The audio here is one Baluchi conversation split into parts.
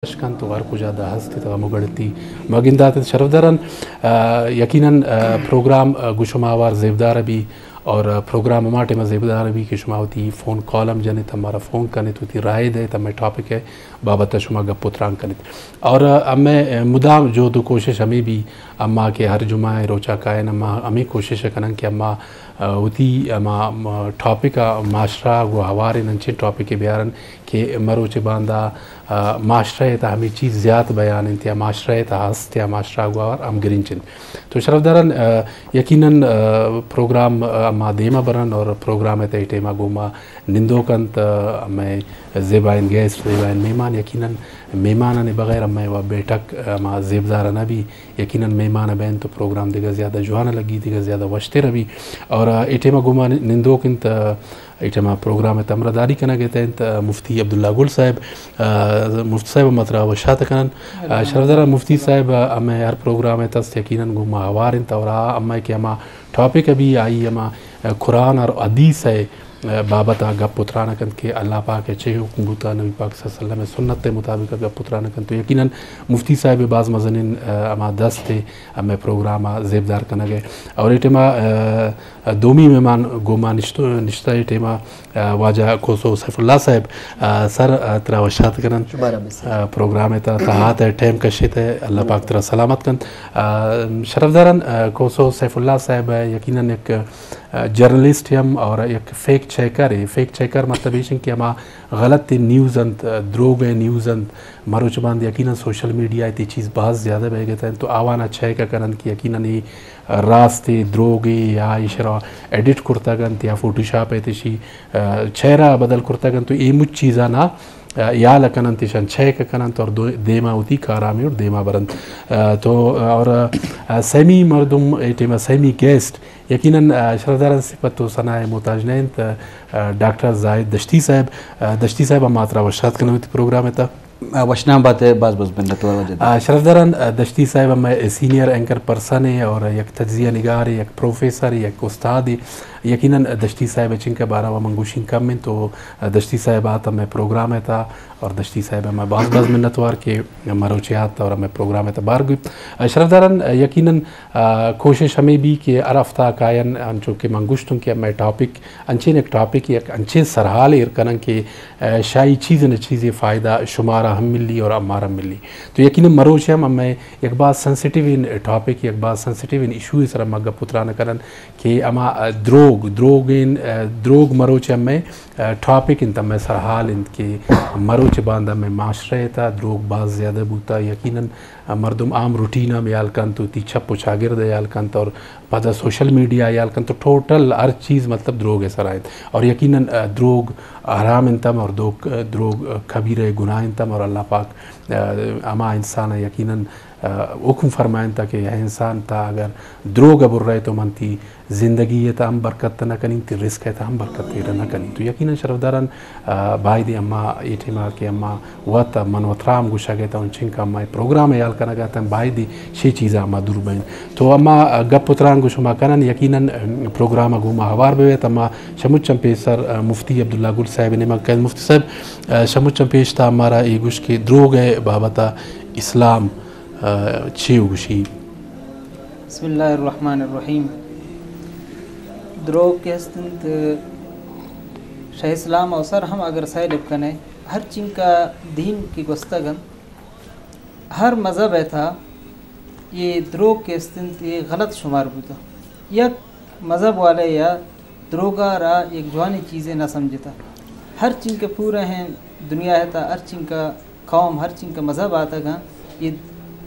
اش کنت و ہر کجا دا ہست ات غم و گڑتی ما گندات ات۔ شرفداران، آ، یقیناً، آ، پروگرام، آ، گوں شما ہوار زیبدار بی اور، آ، پروگرام ہما ٹائم زیبدار بی کہ شما وتی فون کال ہم جنت، ہمارا فون کنت، وتی رائے دئیت، ہمے ٹاپک ءِ بابت شما گپ و تران کنت۔ اور، آ، ہمے، آ، مدام جہد و کوشش ہمے بی، اما کہ ہر جمعہ ءِ روچا کائن، اما ہمے کوشش کنن کہ اما، آ، وتی ہما، م-، ٹاپک ءَ معاشرہ گوں ہواریں انچیں ٹاپکے بیارن کہ مروچ باندا، آ، معاشرہ ءِ تہ ہمے چیز زیات بیان انت یا معاشرہ ءِ تہ ہست یا معاشرہ گوں ہوار ہمگرنچ انت۔ تو شرفداران، آ، یقیناً، آ، پروگرام، آ، ما دیما برن اور پروگرام ءِ تہ اے ٹائما گوں ما نندوک انت، آ، ہمے زیبائیں گیسٹ، زیبائیں مہمان، یقیناً مہمانانی بغیر ہمے و بیٹھک، آ، ما زیبدار نہ بی۔ یقیناً مہمان بین تو پروگرام دگہ زیادہ جوان لگی، دگہ زیادہ وشتر بی۔ اور، آ، اے ٹائما گوں ما نندوک انت، آ، اے ٹائما پروگرام ءِ تہ ہمراہداری کنگ ءِ تہ انت، آ، مفتی عبداللہ گل صاحب، آ، مفتی صاحب ما ترا وش آتک کنن۔ آ، شرفدار مفتی صاحب، آ، ہمے ہر پروگرام ءِ تہ است یقیناً گوں ما ہوار انت اور آ ہمے کہ ہما ٹاپک بی آئی ہما، آ، قرآن اور حدیث ءِ بابت ءَ گپ و تران کنت کہ اللہ پاک ءِ چے حکم بوتا، نبی پاک صلی اللہ علیہ وسلم ءِ سنت ءِ مطابق گپ و تران کنت۔ تو یقیناً مفتی صاحب ءِ باز مزنیں، آ، ہما دست ءِ ہمے پروگرام ءَ زیبدار کنگ ءَ۔ اور اے ٹائما، آ، دومی مہمان گوں ما نشتو-، نشتہ اے ٹائما، آ، واجہ کوسو سیف اللہ صاحب، آ، سر، آ، ترا وش آتک کنن۔ شمارا بس۔ آ، پروگرام ءِ تہ، تہ آت ءِ ٹائم کشت ءِ، اللہ پاک ترا سلامت کنت۔ آ، شرفداران، آ، کوسو سیف اللہ صاحب یقیناً یک آ، جرنلسٹ ہم اور یک فیکٹ چیکر ہے۔ فیکٹ چیکر مطلب ایش انت کہ ہما غلط نیوز انت، آ، دروگ نیوز انت، مروچ باند یقیناً سوشل میڈیا ءَ تہ اے چیز باز زیادہ بیگ ءَ انت، تو آوانا چیک کنن کہ یقیناً اے راست ہے، دروگ ہے یا ایشرا ایڈٹ کرتگ انت یا فوٹوشاپ ءَ تہ ایشی، آ، چہرہ بدل کرتگ انت، تو اے مچ چیزانا، آ، یال کننت، ایشان چیک کننت اور دو-، دیما وتی کارا ہمے وڑ دیما برنت۔ آ، تو اور، آ، سیمی مردم اے ٹائما سیمی گیسٹ یقیناً، آ، شرفداران صفت و ثنا ءِ محتاج نہ انت، آ، ڈاکٹر زاہد دشتی صاحب، آ، دشتی صاحب ہم ما ترا وش آتک کنن وتی پروگرام ءِ تہ۔ آ، وشنام بات ئے، باز باز منت وار واجہ۔ آ، شرفداران، آ، دشتی صاحب ہمے سینئر اینکر پرسن ہے اور یک تجزیہ نگار ہے، یک پروفیسر ہے، یک استاد ہے۔ یقیناً دشتی صاحب ءِ چنکہ بارہ ءَ من گوشین کم انت تو، آ، دشتی صاحب آت ہمے پروگرام ءِ تہ اور دشتی صاحب ہمے باز باز منت وار کہ مروچی آت اور ہمے پروگرام ءِ تہ بار گپت۔ آ، شرفداران، آ، یقیناً آ، کوشش ہمے بی کہ ہر ہفتہ کاین، انچو کہ من گوشتوں کہ ہمے ٹاپک، انچیں یک ٹاپک، یک انچیں سرحال ایر کنن کہ، آ، شاہی چیز نہ چیزے فائدہ شمارا ہم ملی اور ہمارا ہم ملی۔ تو یقیناً مروچ ہم ہمے یک باز سینسیٹیو ان ٹاپک، یک باز سینسیٹیو ان ایشو سرا ما گپ و تران کنن کہ ہما، آ، دروگ، دروگ ان، آ، دروگ مروچ ہمے، آ، ٹاپک انت، ہمے سرحال انت کہ مروچ باندا ہمے معاشرہ ءِ تہ دروگ باز زیادہ بوتا۔ یقیناً مردم عام روٹین ہم یال کنت، وتی چپ و چاگرد یال کنت اور پدا سوشل میڈیا یال کنت تو ٹوٹل ہر چیز مطلب دروگ ءِ سرا انت۔ اور یقیناً، آ، دروگ حرام انت ہم اور دروگ، دروگ کبیرہ گناہ انت ہم اور اللہ پاک، آ، ہما انسان ءَ یقیناً، آ، حکم فرمائنت کہ اے انسان تہ اگر دروگ ءَ برئے تو من تئی زندگی ءِ تہ ہم برکت نہ کنیں، تئی رزق ءِ تہ ہم برکت ایر نہ کنیں۔ تو یقیناً شرفداران، آ، بایدیں اما اے ٹائما کہ اما وت من وترا ہم گوشگ ءِ تہ انچنکہ اما اے پروگرام یال کنگ ءِ تہ بایدیں شے چیزا اما دور بئیں۔ تو اما، آ، گپ و تران گوں شما کنن، یقیناً، ام، پروگرام گوں ما ہوار ببیت۔ اما شمچ ہم پیسر، آ، مفتی عبداللہ گل صاحب ءِ نیمگ کئیت۔ مفتی صاحب، آ، شمچ ہم پیش تہ مارا اے گوش کہ دروگ ءِ بابت اسلام، آ، چے گوشی؟ بسم اللہ الرحمن الرحیم۔ دروگ کہ ہست انت، شہ اسلام ءَ سر ہم اگر سیل بکنے، ہر چنکا دین کہ گوستگ انت، ہر مذہب ءِ تہا اے دروگ کہ ہست انت، اے غلط شمار بوتا۔ یک مذہب والے یا دروگا را یک جوانیں چیزے نہ سمجھتا۔ ہر چنکہ پورا ہیں دنیا ءِ تہا، ہر چنکہ قوم، ہر چنکہ مذہب آتگ انت، اے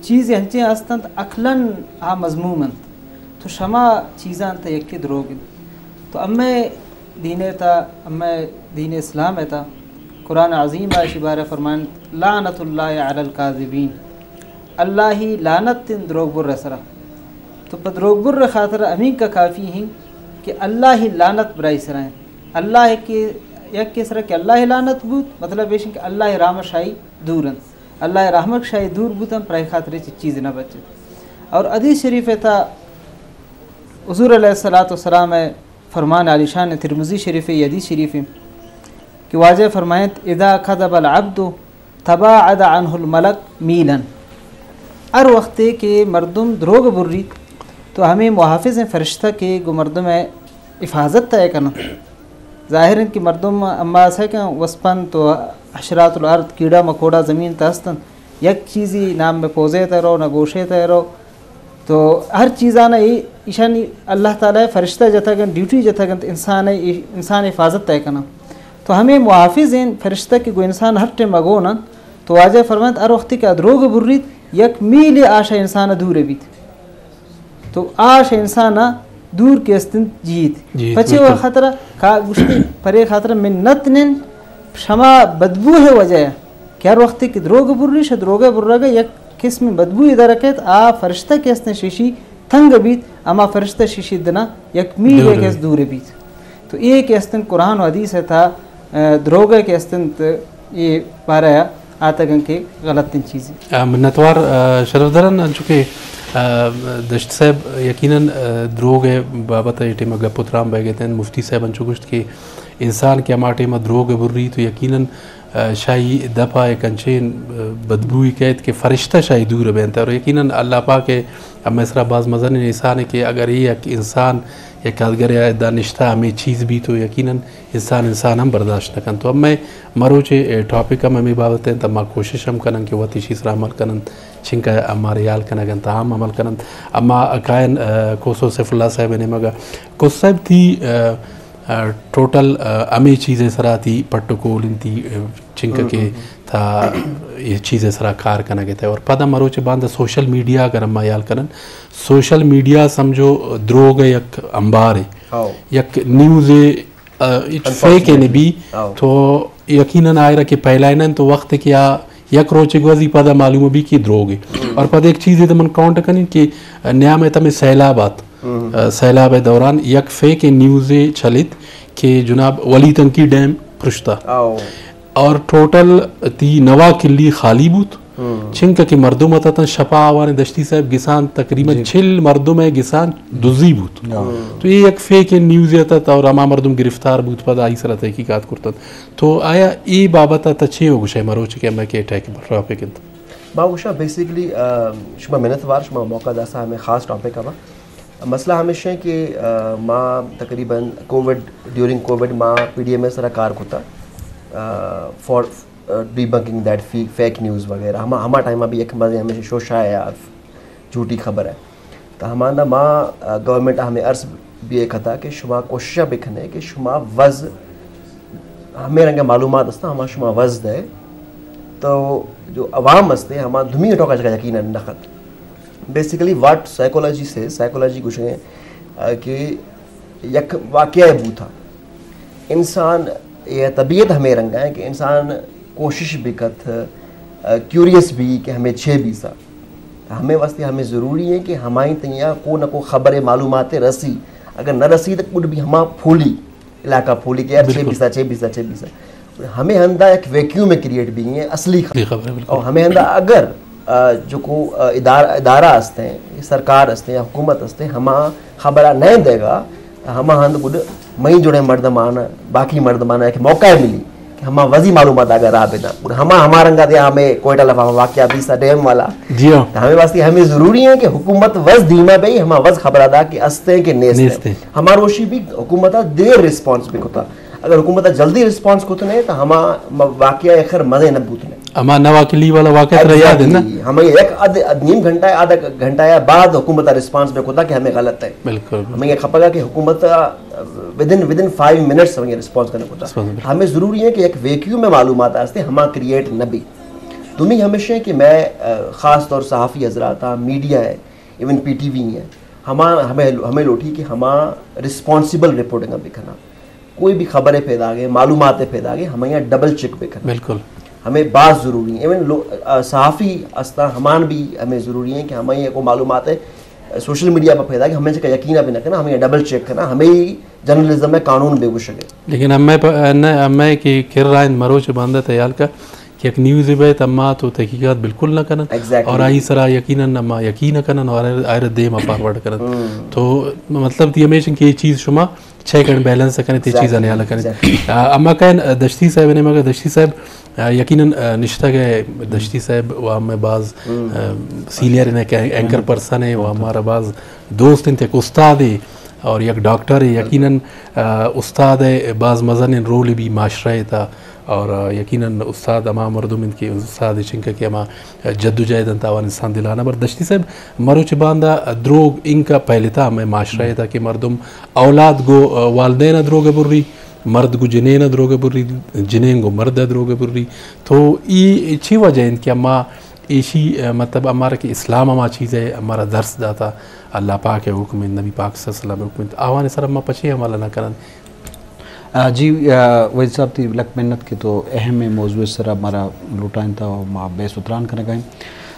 چیز انچیں ہست انت، عقلاً آ مذموم انت۔ تو شما چیزاں تہ یکے دروگ انت۔ تو امے دین ءِ تہا، امے دین اسلام ءِ تہا قرآن عظیم ءَ اشی بارے فرمائنت، لعنت اللہ علی الکاذبین۔ اللہ ءِ لعنت انت دروگ بر ءِ سرا۔ تو پہ دروگ بر ءِ خاطر ہمینکا کافی ہیں کہ اللہ ءِ لعنت برای سرا ہیں۔ اللہ کہ یک سرا کہ اللہ ءِ لعنت بوت، مطلب ایش کہ اللہ ءِ رحمت شاہی دور انت۔ اللہ ءِ رحمت شاہی دور بوتن، پرای خاطر چی چیز نہ بچت۔ اور حدیث شریف ءِ تہا حضور علیہ الصلوۃ والسلام ءِ فرمان عالی شان، ترمذی شریف ءِ حدیث شریف ءِ کہ واجہ فرمائنت، اذا کذب العبد تباعد عنه الملک میلا۔ ہر وقتے کہ مردم دروگ بریت تو ہمے محافظیں فرشتہ کہ گوں مردم ء حفاظت ء کننت۔ ظاہر انت کہ مردم اما سکن وسپنت و حشرات الارض، کیڑا مکوڑا زمین تہ ہستنت، یک چیزی نام بہ پوزے تہ رو نہ گوشے تہ رو، تو ہر چیزانا اے ایشانی اللہ تعالی فرشتہ جتگ انت، ڈیوٹی جتگ انت انسان ء، انسان حفاظت ء کناں۔ تو ہمے محافظ انت فرشتہ کہ گوں انسان ہر ٹائم اگون انت۔ تو واجہ فرمانت ہر وقتی کہ آ دروگ بریت، یک میلے آ شہ انسان دور بیت۔ تو آ شہ انسان دور کہ استنت جیت۔ جیت، پچے و بالکل۔ خطرہ کا گوشتی پرے خاطر من نتنن شما بدبو ہے وجہ کہ ہر وقتی کہ دروگ بری، شہ دروگ برگ یک قسم بدبوئی درکیت، آ فرشتہ کہ استن شیشی تنگ بیت، اما فرشتہ شیشی دنا یک میل دور یک بیت۔ اس دور بیت۔ تو اے کہ استن قرآن و حدیث ء تھا، ء، دروگ ء کہ استن ت-، اے بارہ ء آتگن کہ غلطیں چیزی۔ آ، منتوار، آ، شرف درن، انچو کہ، آ، دشت صاحب یقیناً، آ، دروگ ء بابت ء اے ٹیم ء گپ و تران بہ گتن، مفتی صاحب انچو گوشت کہ انسان کہ ہما ٹیم ء دروگ ء بری تو یقیناً، آ، شاہی دپ ء یک انچیں، آ، بدبوئی کئیت کہ فرشتہ شاہی دور بینت۔ اور یقیناً اللہ پاک ء ہمے سرا باز مزنیں احسان ہے کہ اگر اے یک انسان یک کادگر ء ادا نشتہ ہمے چیز بیت تو یقیناً انسان انسان ہم برداشت نہ کنت۔ تو ہمے مروچے ٹاپک ہم ہمے بابت انت، ما کوشش ہم کنن کہ وت ایشی سرا عمل کنن، چنکہ ہمارے حیال کنگ انت، عام عمل کنن۔ اما کائن، آ، کوسو سیف اللہ صاحب ء نیمگا۔ کوسو صاحب تھی، آ، آ، ٹوٹل، آ، ہمے چیز ء سرا تھی پٹ و کول انت تھی، آ، چنکہ کہ تھا یہ چیز ء سرا کار کنگ ء تہ۔ اور پدا مروچ باندا سوشل میڈیا اگر ہم حیال کنن، سوشل میڈیا سمجھو دروگ ء یک انبار ہے، ہاؤ۔ یک نیوز ء، آ، ہچ فیک ء نبی، ہاؤ۔ تو یقیناً آئرا کہ پھیلائنن تو وقت کہ آ یک روچے گوزی پدا معلوم بی کہ دروگ ہے۔ اور پدا ایک چیز ہے تو من کاؤنٹ کنیں کہ نیام ء تمہیں سیلاب آت۔ آ، سیلاب ء دوران یک فیک نیوزے چلیت کہ جناب ولی تنکی ڈیم پرشتہ۔ آؤ۔ اور ٹوٹل تی نوا کلی خالی بوت۔ چنکہ کہ مردم اتتن شپا آوان دشتی صاحب گسان تقریباً جی۔ چل مردم ء گسان دزی بوت۔ تو یہ یک فیک نیوزے اتت اور ہما مردم گرفتار بوت، پدا آئی سرا تحقیقات کرتن۔ تو آیا ای بابت ء تہ چے ہو گوشے مروچ کہ ہمیں کہ اٹیک ٹاپک انت؟ ما گوشاں بیسیکلی، آ، شما منت وار، شما موقع داسا ہمیں خاص ٹاپک ء با۔ مسئلہ ہمیش ہے کہ، آ، ما تقریباً کووڈ، ڈیورنگ کووڈ ما پی ڈی ایم ء سرا کار کتا، آ، فار، آ، ڈیبنکنگ دیٹ فی-، فیک نیوز وغیرہ۔ ہما، ہما ٹائم ء بھی یک مزے ہمیش شوشا ہے یا جھوٹی خبر ہے۔ تو ہماندا ما، آ، گورنمنٹ ء ہمیں عرض بھی کتا کہ شما کوشش بکنے کہ شما وز ہمیں رنگ معلومات استا، ہما شما وز دے تو جو عوام استے ہما دمی ٹوکا جگہ یقیناً نہ خط۔ بیسیکلی واٹ سائیکولوجی سے، سائیکولوجی گوشگیں، آ، کہ یک واقعہ بوتا۔ انسان، یہ طبیعت ہمیں رنگا ہے کہ انسان کوشش بکت، آ، کیوریس بھی کہ ہمیں چھ بیسا۔ ہمیں واسطے ہمیں ضروری ہے کہ ہمائی تنیا کو نہ کو خبر معلومات رسی۔ اگر نہ رسی تو کچھ بھی ہما پھولی، علاقہ پھولی کہ یار چھ بالکل۔ بیسا، چھ بیسا، چھ بیسا۔ ہمیں ہندا ایک ویکیوم کریٹ بھی ہے، اصلی خبر۔ اصلی خبر ہے، بالکل۔ اور ہمیں ہندا اگر، آ، جو کو، آ، ادار-، ادارہ ہستے ہیں، سرکار ہستے ہیں، حکومت ہستے ہیں، ہما خبرہ نہیں دے گا، ہما ہند گڈ مئی جوڑے مردمان، باقی مردمان ایک موقع ملی کہ ہما وزی معلومات اگر آ بدن۔ اور ہما، ہما رنگا دے ہمیں کوئٹہ لفا واقعہ بیسا ڈیم والا۔ جی ہاں۔ تو ہمیں واسطے ہمیں ضروری ہے کہ حکومت وز دیما بے، ہما وز خبرہ دا کہ استے کہ نیستے۔ نیستے۔ ہما روشی بھی حکومت دیر ریسپانس بھی کتا۔ اگر حکومت جلدی ریسپانس کت نے تو ہما م-، واقعہ اخر مزے نہ بوت نے۔ ہما نوا کلی والا واقعہ ترا یاد ہے نا؟ ایگزیکٹلی۔ ہمیں یک اد-، اد-، نیم گھنٹہ، آدھا گھنٹہ یا بعد حکومت ریسپانس بھی کتا کہ ہمیں غلط ہے۔ بالکل، بالکل۔ ہمیں یہ خبر کہ حکومت ودن، ودن فائیو منٹس ہمیں ریسپانس کرنا پڑتا۔ ریسپانس کرنا۔ ہمیں ضروری ہے کہ ایک ویکیوم معلومات آستے ہما کریٹ نہ بھی۔ دومی ہمیش ہے کہ میں، آ، خاص طور صحافی حضرات، میڈیا ہے، ایون پی ٹی وی ہے، ہما، ہمیں، ہمیں لوٹی کہ ہما ریسپانسیبل رپورٹنگ بکنا۔ کوئی بھی خبریں پیدا گئے، معلومات پیدا گئے، ہمیں یہاں ڈبل چیک بکنا۔ بالکل۔ ہمیں باز ضروری ہے۔ ایون لو-، آ، صحافی استا ہمان بھی ہمیں ضروری ہے کہ ہمیں یہ کو معلومات ہے، سوشل میڈیا پر پیدا کہ ہمیں چکا یقین بھی نہ کرنا، ہمیں ڈبل چیک کرنا، ہمیں ہی جرنلزم میں قانون بے گوشگے۔ لیکن ہمیں پ-، نہ، ہمیں کہ کر رہا ہیں مروچ باندہ تیال کا کہ یک نیوز بے تما تو تحقیقات بالکل نہ کرن۔ ایگزیکٹلی۔ اور آئی سرا یقیناً ما یقین نہ کرن اور آئر دیم فارورڈ کرن۔ تو مطلب دی ہمیش کہ یہ چیز شما چیک اینڈ بیلنس کریں، تے چیزاں نیال کریں۔ ایگزیکٹلی۔ آ، اما کہن، آ، دشتی صاحب نے مگر دشتی صاحب، آ، یقیناً، آ، نشتگ ءَ دشتی صاحب و ہمے باز، آ، سینئر انت کہ اینکر پرسن ءَ و ہمارا باز دوست انت، یک استادے اور یک ڈاکٹرے۔ یقیناً، آ، استاد ءِ باز مزنیں رولے بی معاشرہ ءِ تہا اور، آ، یقیناً استاد ہما مردم انت کہ استاد چنکہ کہ ہما جدوجہد انت آوان انسان دلانا۔ بر دشتی صاحب، مروچ باندا دروگ انکا پہلتا ہمے معاشرہ ءِ تہا کہ مردم اولاد گو، آ، والدین ءَ دروگ بری، مرد گوں جنین ءَ دروگ بری، جنین گوں مرد ءَ دروگ بری۔ تو ای چی وجہ انت کہ ما ایشی، آ، مطلب ہمارا کہ اسلام ہما چیز ءَ ہمارا درس داتا، اللہ پاک ءِ حکم انت، نبی پاک صلی اللہ علیہ وسلم ءِ حکم انت، آوان سر ما پچے عمل نہ کنن؟ آ، جی، آ، وحید صاحب، تی لک منت کہ تو اہم موضوع سر مارا لوٹائنتا و ما بحث و تران کنگا ہیں۔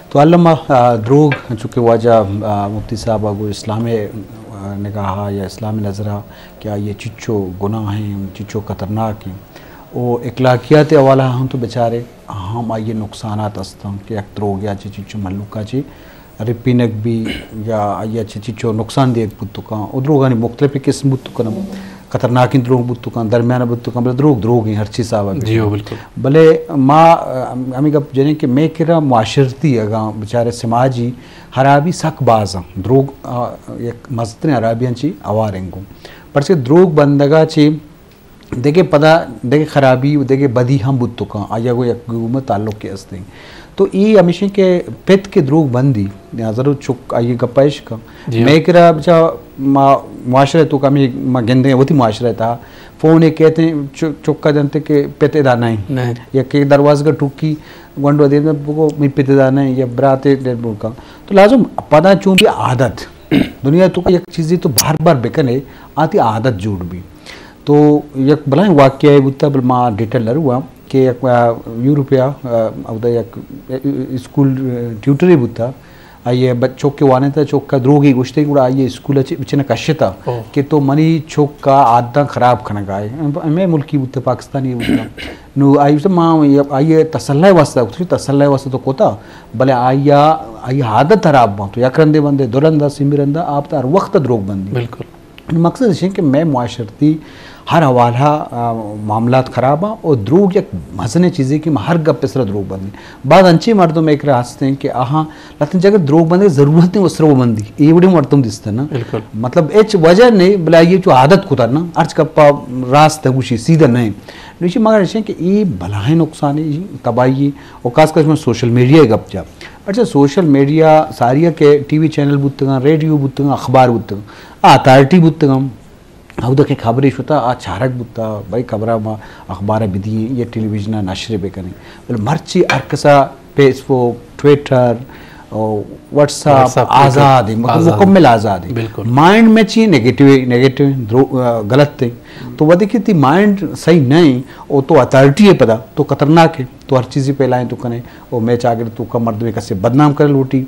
تو الما، آ، دروگ، چونکہ واجہ، آ، مفتی صاحب ءَ گو اسلام ءِ، آ، نگاہ ءَ یا اسلام ءِ نظر ءَ کہ آئی ءَ چچو گناہ ہیں، چچو خطرناک ہیں۔ او اخلاقیات ءِ حوالہ ءَ ہم تو بچارے، ہم آئی ءِ نقصانات ہستاں کہ یک دروگ یا چہ چچو مہلوک ءَ چہ رپینگ بی یا آئی ءَ چہ چچو نقصان دیگ بوت کن۔ او دروگانی مختلف قسم بوت کن۔ خطرناکیں دروگ بوت کن، درمیانہ بوت کن، بلے دروگ دروگ ہیں، ہرچی صاحب۔ جی ہو، بالکل۔ بلے ما، آ، ہمیں گپ جنیں کہ میں کرا معاشرتی اگاں بچارے سماجی خرابی سک باز ہیں۔ دروگ، آ، یک مزتریں خرابیاں چی اوار انگوں۔ پرچہ دروگ بندگا چی دگہ پدا دگہ خرابی و دگہ بدی ہم بوت کن۔ آیا گو یک گوما تعلق کے استیں۔ تو ای ہمیشیں کہ پت کے دروگ بندی، یا ضرور چک آئی گپا اش کن۔ جی۔ میں کرا بچا ما معاشرہ تو کمی ما گندیں وتی معاشرہ تا فون ایک کہتے ہیں چ-، چکا جنتے کہ پت ادا نہیں۔ نہیں۔ یا کہ دروازہ کا ٹکی گونڈو دے بگو می پت ادا نہیں یا براتے دے بولکا۔ تو لازم پدا چون بھی عادت دنیا تو یک چیزی تو بار بار بکنے آتی عادت جوڑ بھی۔ تو یک بلائیں واقعہ بوتا، بل ما ڈیٹیل نہ رواں کہ یک، آ، یورپیا، آ، اودا یک، آ، اسکول، آ، ٹیوٹرے بوتا۔ آئی ءَ بچ-، چوک کے وانے تا، چوک کا دروگی گوشتے، گڑا آئی ءَ اسکول ءَ چ-، چنا کشتا کہ تو منی چوک کا عادتاں خراب کنگا ہے۔ ہمیں ملکی بوتا، پاکستانی بوتا۔ نو آئی گوشتا، ما آئی ءَ تسلہ واسطہ، گوشت تسلہ واسطہ تو کوتا، بلے آئی ءَ، آئی ءِ عادت خراب بنت۔ تو یک رندے بندے، دو رندا، سیمی رندا، آپ تا ہر وقت دروگ بندی۔ بالکل۔ مقصد اش کہ مئے معاشرتی ہر حوالہ، آ، معاملات خراب ہیں اور دروگ یک مزنیں چیزے کہ ما ہر گپ سر دروگ بندی۔ بعد انچے مردم ایک را ہستیں کہ آہاں لتن جگہ دروگ بندے ضرورت نہیں، اسرو بندی۔ یہ بڑے مردم دستے نا۔ بالکل۔ مطلب، اچ وجہ نہیں، بلے یہ جو عادت کتا نا، ہرچ گپا راست ہے، گوشی سیدھا نہیں۔ نوشی مگر اش کہ یہ بلاہیں نقصان ہے، تباہی ہے، اور خاص کر میں سوشل میڈیا گپ جا۔ اچھا، سوشل میڈیا ساری کے ٹی وی چینل بوتگاں، ریڈیو بوتگاں، اخبار بوتگاں، اتھارٹی بوتگاں۔ اودا کہ خبرے شتا، آ چارگ بوتا، بھئی خبرا ما اخبارا بدییں، یہ ٹیلی ویژنا نشر بکنیں۔ بلے مرچی ہر کسا فیس بک، ٹویٹر، او، واٹس ایپ واٹس ایپ، بالکل۔ آزاد ہے، مطلب آزاد۔ مکمل آزاد ہے۔ بالکل۔ مائنڈ میں چی نیگیٹو، نیگیٹو، درو-، آ، غلط ہے۔ تو ودی کہ تی مائنڈ صحیح نہیں، او تو اتھارٹی ہے پدا، تو خطرناک ہے، تو ہر چیزی پھیلائیں تو کنے، او میں چاگر تو کا مردمے کسے بدنام کرے لوٹی۔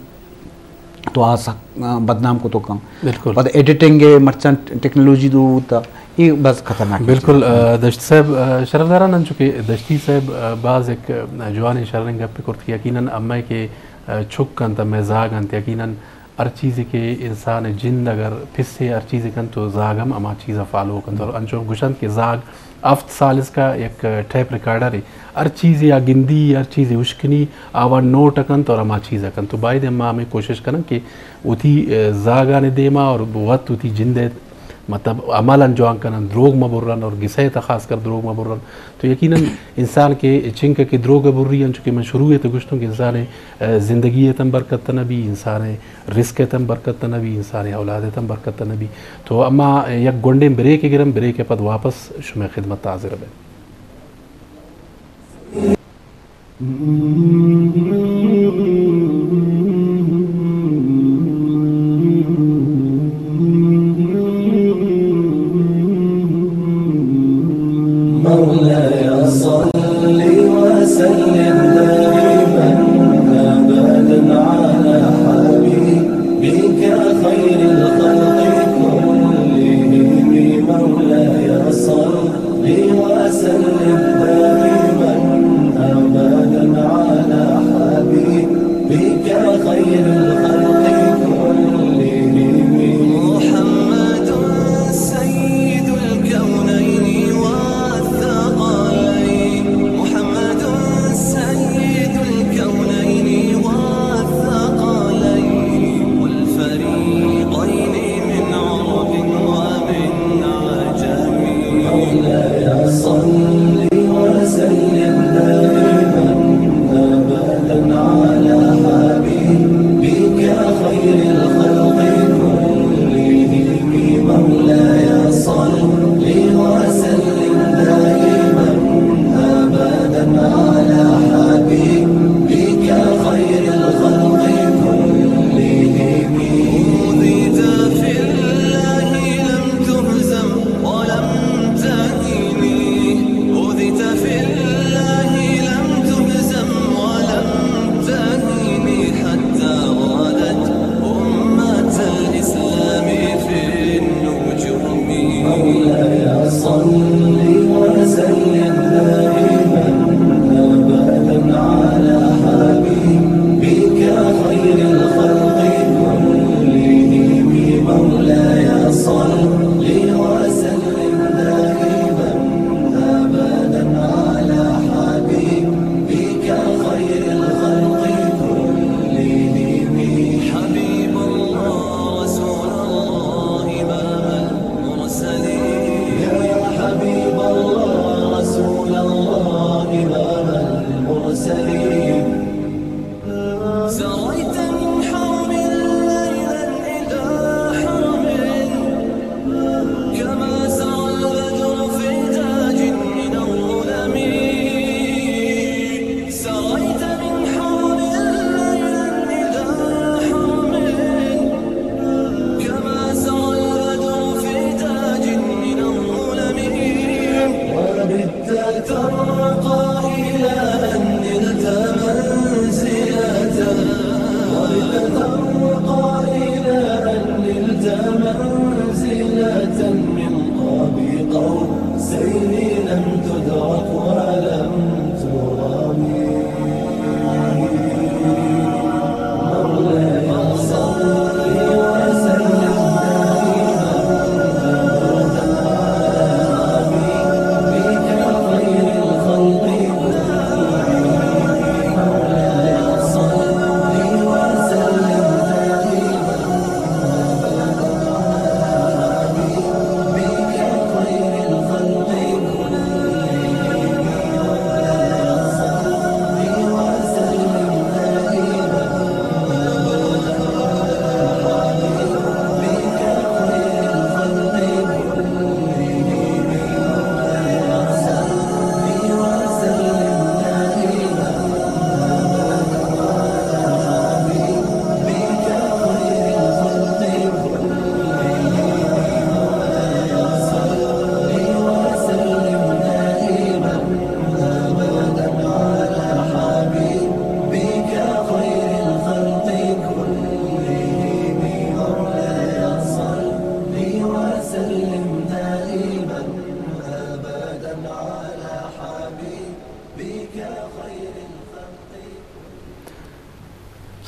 تو آ سک-، آ، بدنام کو تو کن۔ بالکل۔ پد ایڈیٹنگ ہے، مرچاں ٹیکنالوجی دو تا، یہ بس خطرناک ہے۔ بالکل، آ، دشت صاحب، آ، شرفداران انچو کہ دشتی صاحب، آ، باز ایک، آ، جوان شریں گپ کرت کہ یقیناً امے کہ، آ، چک انت، امے زاگ انت، یقیناً ہر چیزے کہ انسان جند اگر پسے ہر چیزے کنت تو زاگ ہم ہما چیزا فالو کنت۔ اور انچو گوشنت کہ زاگ ہفت سال اس کا یک ٹیپ ریکارڈر ہے۔ ہر چیزے آ گندی، ہر چیزے اشکنی، آوان نوٹ کنت اور ہما چیز کنت۔ تو باید ما ہمیں کوشش کنن کہ وتی، آ، زاگان دیما اور وت وتی جند، مطلب، عمل انجام کنن، دروگ مہ برن اور گسے تا خاص کر دروگ مہ برن۔ تو یقیناً انسان کے چنکہ کہ دروگ بری انچو کہ من شروع تو گشتوں کہ انسان، آ، زندگی تم برکت نہ بی، انسان رزق ء تم برکت نہ بی، انسان ء اولاد ء تم برکت نہ بی۔ تو اما یک گونڈیں بریک ء گرم، بریک ء پد واپس شمئے خدمت ء حاضر بیں۔ مولاي صل وسلم دائما أبدا على حبيبك خير الخلق كلهم. مولاي صل وسلم دائما أبدا على حبيبك خير الخلق كلهم. محمد سيد الكونين والثقلين. محمد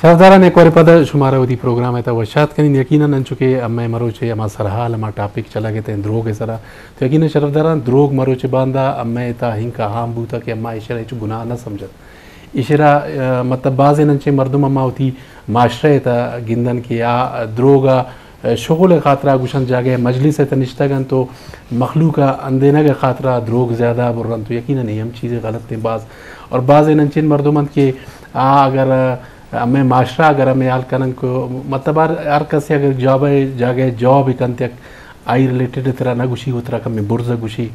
شرفداراں، یک وارے پد شمارا وتی پروگرام ءِ تہا وش آتک کنیں۔ یقیناً انچو کہ امئے مروچی ہما سرحال، ہما ٹاپک چلگ ءَ اِنت دروگ ءِ سرا، تو یقیناً شرفداراں، دروگ مروچی باندا امئے تہا ہنکا عام بوتگ کہ اما ایشرا ہچ گناہ نہ سمجھت۔ ایشرا، آ، مطلب بازیں انچیں مردم اما وتی معاشرہ ءِ تہا گندن کہ آ دروگ ءَ شغل ءِ خاطرا گوشنت، جاگہ مجلس ءِ تہا نشتگ اَنت تو مخلوق ءِ اندینگ ءِ خاطرا دروگ زیادہ برنت، تو یقیناً اے ہم چیزے غلط اِنت باز۔ اور بازیں انچیں مردم اَنت کہ آ اگر ہمے معاشرہ اگر ہمے حال کنن کہ مطلب ہر، ہر کسے اگر جاب ءِ جاگہ جاب ءَ کنت، یک آئی ریلیٹڈ ترا نہ گوشی، و ترا کمے برز گوشی۔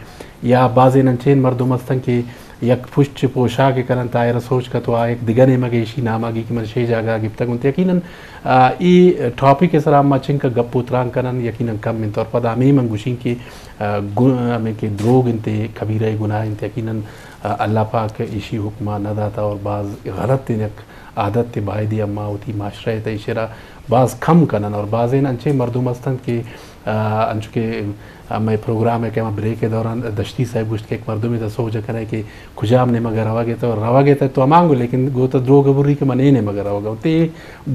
یا بازیں انچیں مردم ہستن کہ یک پشت چہ پوشاک کنن، تا آئرا سوچ کت و آ یک دگہ نیمگ ایشی نامگی کہ من شے جاگہ گپتگ اَنت۔ یقیناً، آ، اے ٹاپک ءِ سرا ما چنکا گپ و تران کنن، یقیناً کم اِنت۔ اور پدا ہمے من گوشیں کہ، آ، گن-، ہمے کہ دروگ اِنت، کبیرہ گناہ اِنت، یقیناً، آ، اللہ پاک ایشی حکمہ نہ داتا اور باز غلط اِنت، یک عادت ءِ بایدی اما وتی معاشرہ ءِ تہا ایشرا باز کم کنن۔ اور بازیں انچیں مردم ہستن کہ، آ، انچو کہ ہمے پروگرام ءِ کہ ہما بریک ءِ دوران دشتی صاحب گوشت کہ یک مردمے تہا سوج کنئے کہ کجام نیمگ ءَ روگ ءَ ئے، تو روگ ءَ ئے تو ہمانگو، لیکن گوں تو دروگ بری کہ من اے نیمگ ءَ روگ ءَ آں۔ تو اے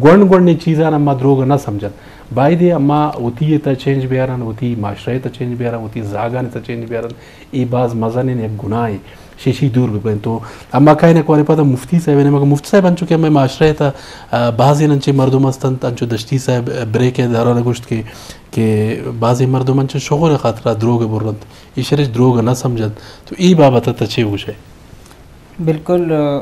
گونڈ گونڈیں چیزاں اما دروگ نہ سمجھن۔ بایدے اما وتی ءِ تہا چینج بیارن، وتی معاشرہ ءِ تہا چینج بیارن، وتی زاگانی تہا چینج بیارن۔ اے باز مزنیں یک گناہے، شیشی دور ببین۔ تو اما کائیں یک وارے پدا مفتی صاحب ءِ نیمگ ءَ، مفتی صاحب انچو کہ ہمے معاشرہ ءِ تہا، آ، بازیں انچیں مردم ہستنت، انچو دشتی صاحب بریک ءِ دوران گوشت کہ، کہ بازیں مردم انچو شغل ءِ خاطرا دروگ برنت، ایشرا ہچ دروگ نہ سمجھنت۔ تو اے بابت ءَ تو چے گوش ئے؟ بالکل، آ،